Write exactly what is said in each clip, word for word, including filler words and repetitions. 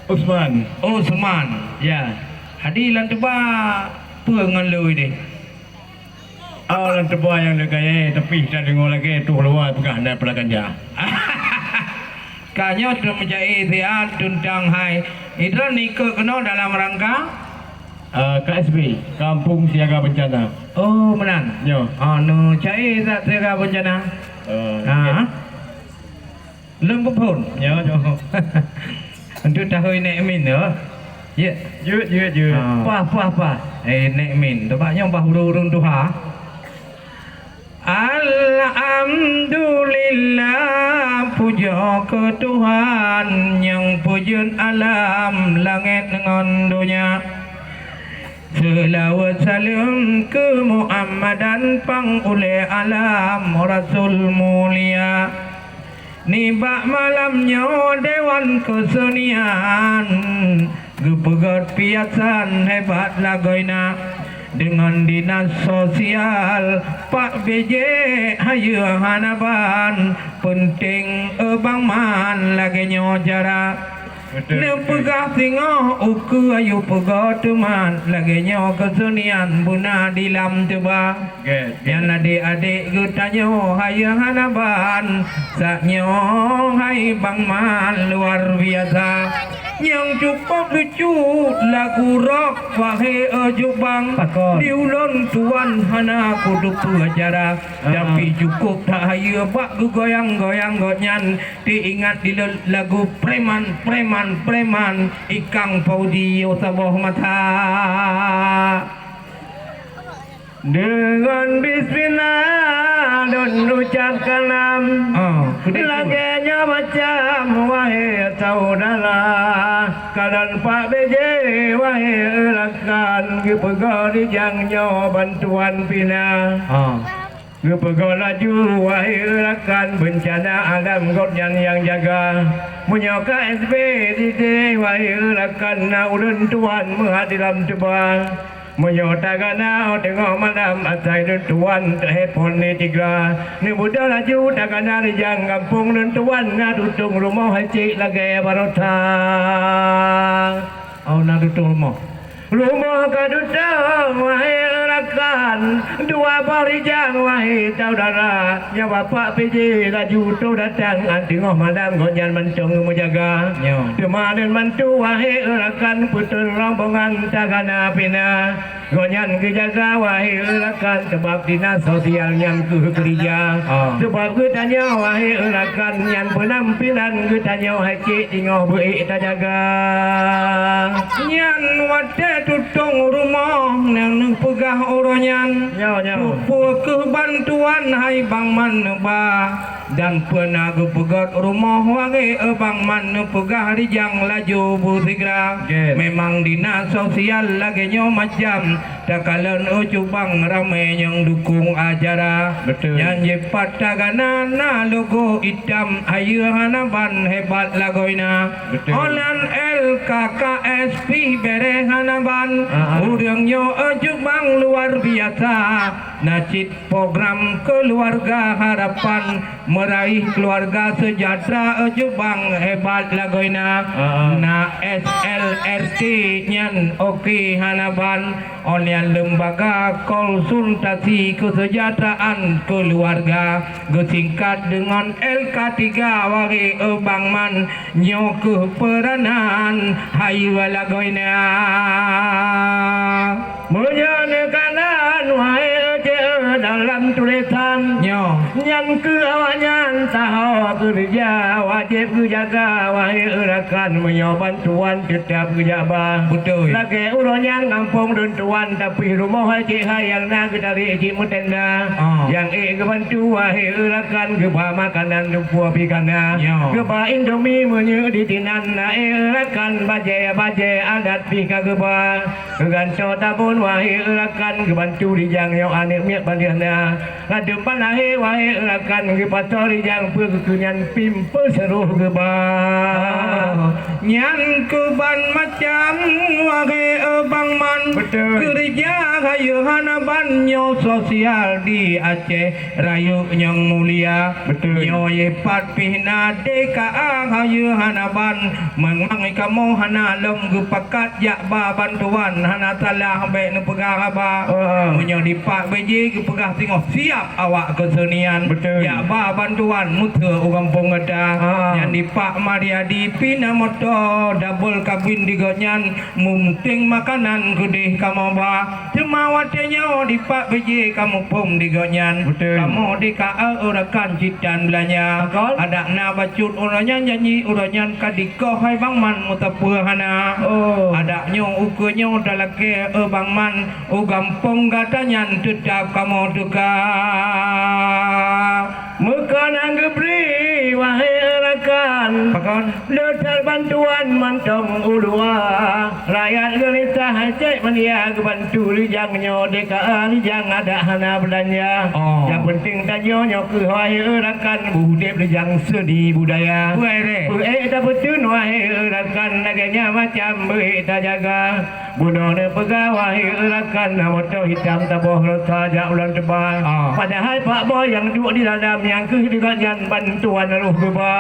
Usman. Usman. Ya. Hadi lam teuba peue ngon lôn deh? Oh, lam teuba nyang lagèe, tapi tadeungoe lagèe tuh luwa peugah na peulakan ja. Ka nyoe teumeucai siat teuntang hai. Idroe ikot keunoe dalam rangka? Eh, K S B, Kampung Siaga Bencana. Oh, meunan. Nyo. Oh, neucai zat siaga bencana. Eh, Ha? Lôn peuphon. Nyo, nyo. Untuk tahun Nek Min tu. Ya. Jeuet, jeuet, jeuet. Ah. Pah, pah, pah. Eh, Nek Min. Coba nyoe bah ureueng-ureueng tuha. Alhamdulillah, pujoe keu Tuhan nyang peujeuet alam langét ngon donya. Seulaweuet saleuem keu Muhammadan pang ulèe alam Rasul mulia. Nibak malam nyoe Dewan Keusenian geupeugöt piasan hebat lagoina deungon dinas sosial Pak B J hayeue hana ban, peunteng Eubang Man lagèe nyoe cara. Betul, betul. Neupeugah singoh ukeue yue peugöt teumat lagèe nyoe keusenian beuna di lam teuba. Nyan adék-adék geutanyoe hai hana ban, sak nyoe hai Bang Man luar biasa. Nyang cukôp lucu lagu rock wahé ojok bang. Pakon? Di ulôn tuan hana kuteupeue acara, tapi cukôp that hayeue bak geugoyang-goyang gobnyan teuingat dilôn lagu preman, preman, preman, ikang Fauzi yo saboh mata. Deungon bismillah lôn ucap kalam. Ah, beutôi. Lagèe nyoe macam wahé saudara, kalon Pak B J wahé rakan, geupeugöt rijang nyoe bantuan pina. Ah. Geupeugöt laju wahé rakan, beuncana alam gobnyan nyang jaga. Meunyoe K S B di deh wahé rakan, na ulôn tuan meuhat di lam teuba. Meunyoe tagana teungoh malam asai lôn tuan teuhépon lé tiga. Neubeudôh laju tagana rijang gampông lôn tuan na tutong rumoh hecék lagèe baroesa. Oh, na tutong rumoh. Rumoh ka tutong wahé rakan, dua boh rijang wahé saudara. Nyoe bapak P J laju troh datang, teungoh malam gobnyan mantong meujaga. Nyo. Teuma lôn bantu wahé rakan, peutrön rombongan tagana pina. Gobnyan geujaga wahé rakan, sabab dinas sosial nyan keuh keurija. Ah. Sabab geutanyoe wahé rakan, nyan peunampilan geutanyoe hai cék teungoh beu-ék tajaga. Nyan watèe tutong rumoh nyang neupeugah uroe nyan. Nyo, nyo. Peue keuh bantuan hai Bang Man neuba? Dan peue na geupeugöt rumoh wahé Bang Man neupeugah rijang laju beusigra. Yes. Memang dinas sosial lagèe nyoe macam takalon ojok bang ramé nyang dukong acara. Betul. Nyan jipat tagana na logo itam hayeue hana ban hebat lagoina. Betul. Olan L K K S pih bèrèh hana ban. Ah, ah. Ureueng nyoe ojok bang luar biasa. Na cit program keuluwarga harapan meuraih keuluwarga seujahteura ojok bang hebat lagoina. Ah. Na S L R T nyan oke hana ban. Oleh Lembaga Konsultasi Kesejahteraan Keuluwarga, geusingkat deungon L K tiga wahé Bang Man, nyoe keuh peuranan hayeue lagoina. Meunyoe neukalon wahé cék dalam tulésan, nyoe nyan keuh awaknyan saho keureuja wajéb geujaga wahé rakan meunyoe ban tuan teutap geujak ba. Beutôi. Lagèe uroe nyan gampông lôn tuan, tapi rumoh hai cék hai nyang na geutarek cit meutenda. Ah. Nyang ék geubantu wahé rakan geuba makanan lumpur pih ka na. Ya. Geuba indomie meunyoe di tinan na ék rakan bajèe-bajèe adat pih ka geuba. Geugantoe tabôn wahé rakan geubantu rijang nyoe aneuk miet ban lheueh na. Ladôm ban lahé wahé rakan geupasoe rijang peue keu nyan pim peuseurôh geuba. Oh, nyan keuh ban macam wahé Bang Man. Betul. Keureuja hayeue hana ban nyoe sosial di Aceh Rayeuk nyang mulia. Betul. Nyoe pat pih na D K A hayeue hana ban. Memang kamoe hana lom geupakat jak ba bantuan, hana salah bék neupeugah haba. Ah. Meunyoe dipat B J geupeugah singoh siap awak keusenian. Betul. Jak ba bantuan meuseu u gampông gata. Ah. Nyan dipat Mariadi pih na moto double kabin di gobnyan. Munting makanan keudeh kamoe ba, teuma watée nyoe dipat B J kamoe phom di gobnyan. Betul. Kamoe D K A rakan cit tan beulanja. Betul. Adak na bacut uroe nyan janji uroe nyan ka dikoh hai Bang Man meuteupeu hana. Oh. Adak nyoe ukeue nyoe talakée, eh, Bang Man, u gampông gata nyan teutab kamoe teuka. Meukon nyang geubri, wahé rakan. Pakon? Le that bantuan mantong u luwa. Rakyat geulisah cék meundia geubantu rijang nyoe D K A rijang adak hana beulanja. Oh. Nyang penting tanyoe nyoe keuh wahé rakan, udeb rijang seuni budaya. Buai deh. Beuék tapeuteun wahé rakan, lagée nyan macam beuék tajaga. Bunoe neupeugah wahé rakan, na moto hitam taboh rosa jak ulôn teuba. Ah. Padahai Pak Boy nyang duek di dalam nyang keuh di gobnyan bantuan roh geuba.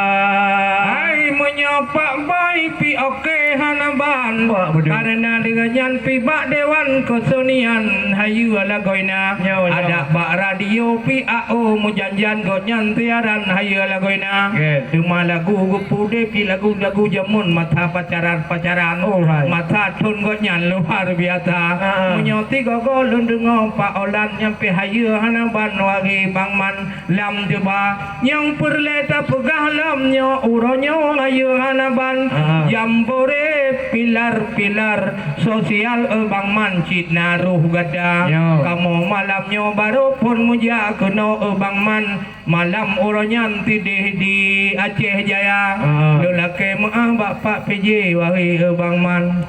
Hai meunyoe Pak Boy pih oke hana ban. Pak betul. Karena di gobnyan pih bak dewan keusenian hayeue lagoina. Nyoe, nyoe. Adak bak radio pih A O meujanjian gobnyan siaran hayeue lagoina. Yes. Teuma lagu geupudeb pih lagu-lagu jameun masa pacaran pacaran. Oh, hai. Masa thon gobnyan luar biasa. Ah. Meunyoe sigoe-goe lôn deungoe Pak Olan nyan pih hayeue hana ban wahé Bang Man lam teuba. Nyang peureulée tapeugah lom nyoe uroe nyoe hayeue hana ban. Ah. Jambore pilar-pilar sosial, eh, Bang Man cit na roh gata. Yo. Kamoe malam nyoe barô phon meujak keunoe, eh, Bang Man. Malam uroe nyan sideh di Aceh Jaya. Ah. Lôn lakée meuáh bak Pak P J wahé, eh, Bang Man.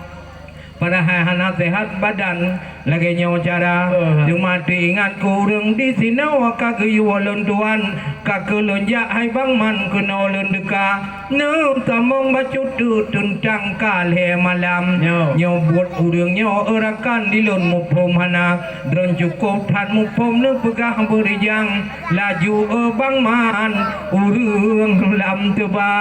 Padahai hana sehat badan lagée nyoe cara. Ah. Teuma teuingat keu ureuëng di sinoe ka geuyue lôn tuan, ka keu lôn jak hai Bang Man keunoe lôn teuka. Neutamong bacut teuk teuntang ka lhée malam. Nyoe. Nyoe buet ureuëng nyoe rakan di lôn muphom hana. Droen cukôp that muphom neupeugah beurijang. Laju, eh, Bang Man, ureuëng lam teuba.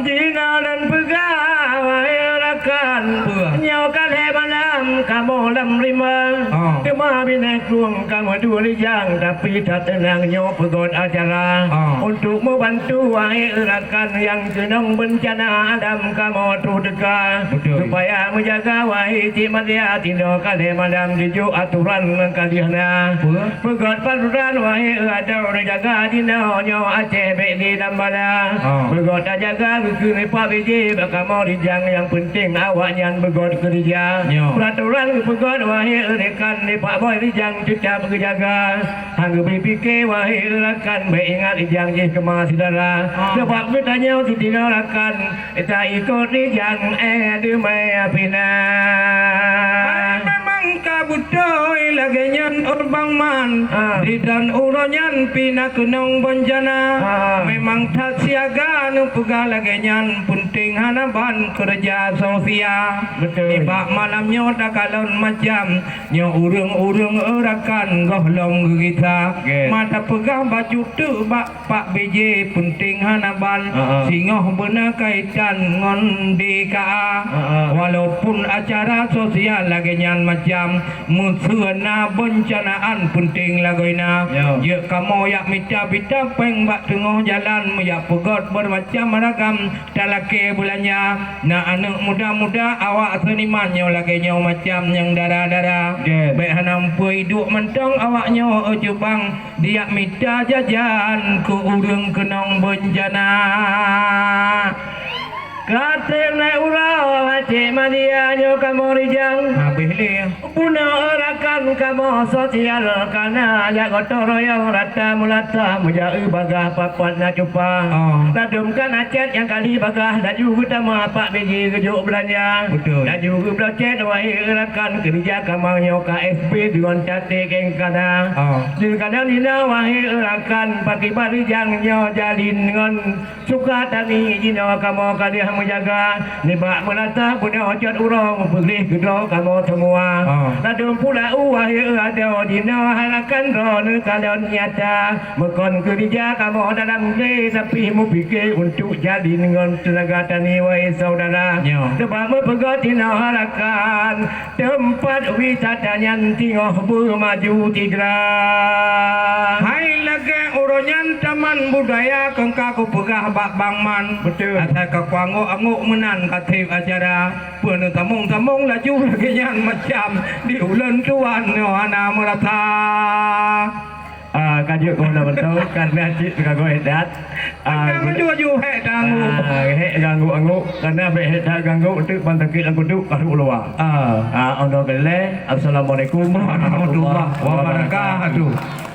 Jinoe lôn peugah, wahé rakan. Peue? Nyoe ka lhée malam kamoe lam rimba. Oh. Teuma binéh krueng kamoe dua rijang, tapi that teunang nyoe peugét acara. Oh. Untuk meubantu wahé rakan nyang keunong beuncana alam kamoe troh teuka. Betul. Supaya meujaga wahé cit madia tinoe ka lhée malam jijok atoran ngon ka lheueh na. Peue? Peugét pasuran wahé adoe neujaga jinoe nyoe Aceh bék di lam bala. Ah. Peugét tajaga geukheun nibak B J bak kamoe rijang nyang penting awaknyan beugét keureuja. Nyoe. Peuratoran geupeugét wahé rekan nibak boh rijang teutab geujaga. Hana geubri pike wahé rakan bék ingat rijang jih keuma syedara. Ah. Sabab geutanyoe sidroe rakan Taikot rijang, eh, deumai pina. Hai, memang ka beutôi lagée nyan, oh Bang Man. Ah. Di dan uroe nyan pih na keunong beuncana. Ah. Memang that siaga neupeugah lagée nyan, peunteng hana ban keureuja sosial. Betul. Nibak malam nyoe takalon macam nyoe ureuëng-ureuëng rakan gohlom geugisa. Yes. Ma tapeugah bacut teuk bak Pak B J peunteng hana ban, heeh, singoh beuna kaitan ngon D K A. Heeh. Walaupun acara sosial lagée nyan macam, meuseu na beuncanaan peunteng lagoina. Yo. Jeuet kamoe jak mita-mita péng bak teungoh jalan, meujak peugét beumacam ragam talakée beulanja. Na aneuëk muda-muda awak seuniman nyoe lagée nyoe macam nyang dara-dara. Yes. Bék hana meupeue iduek mantong awak nyoe, eh, cubang. Dijak mita jajan keu ureuëng keunong beuncana. Ka treb nai uroe hase madia nyoe kamoe rijang. Habéh lé. Bunoe rakan kamoe sosial kana jak gotong royong rata meulata meujak eu bagah papat na cupa. Oh. Ladôm ka na cét nyang kali bagah laju geutama Pak B J geujok beulanja. Betul. Laju geubloe cét wahé rakan keureuja kamoe nyoe K S B deungon caté geng kana. Oh. Di kadang dina wahé rakan, pakriban rijang nyoe jalin ngon suka tani jinoe kamoe ka lheueh Jaga nibak meunasah bunoe cot uroe meupeugléh keudroe kamoe seumua. Ah. Ladôm pula u akhé adoe jinoe harakan droeneuh kalon nyata. Meukon keurija kamoe dalam glé, tapi meupike untuk jadi ngon teunaga tani, wahé syedara. Nyo. Teuma meupeugah jinoe harakan teumpat wisata nyan singoh beumaju sigra. Hai lagèe uroe nyan taman budaya keu ka kupeugah bak Bang Man. Betul. Asai ka kuanggôk-anggôk meunan ka trép acara. Peue neutamong-tamong laju lagèe nyan macam di ulôn tuan nyoe hana meurasa. Ah, ka jeuet keu na beutôi, karena cit teuka goe dat. Ah, Ka guna- laju-laju hék tanggôk. Ah, hék ganggu-ganggu, karena bèk hék that ganggu, untuk ban sakét lam kuduk, ka duek luwa. Ah. Ah, ono gelé. Assalamualaikum warahmatullahi wabarakatuh.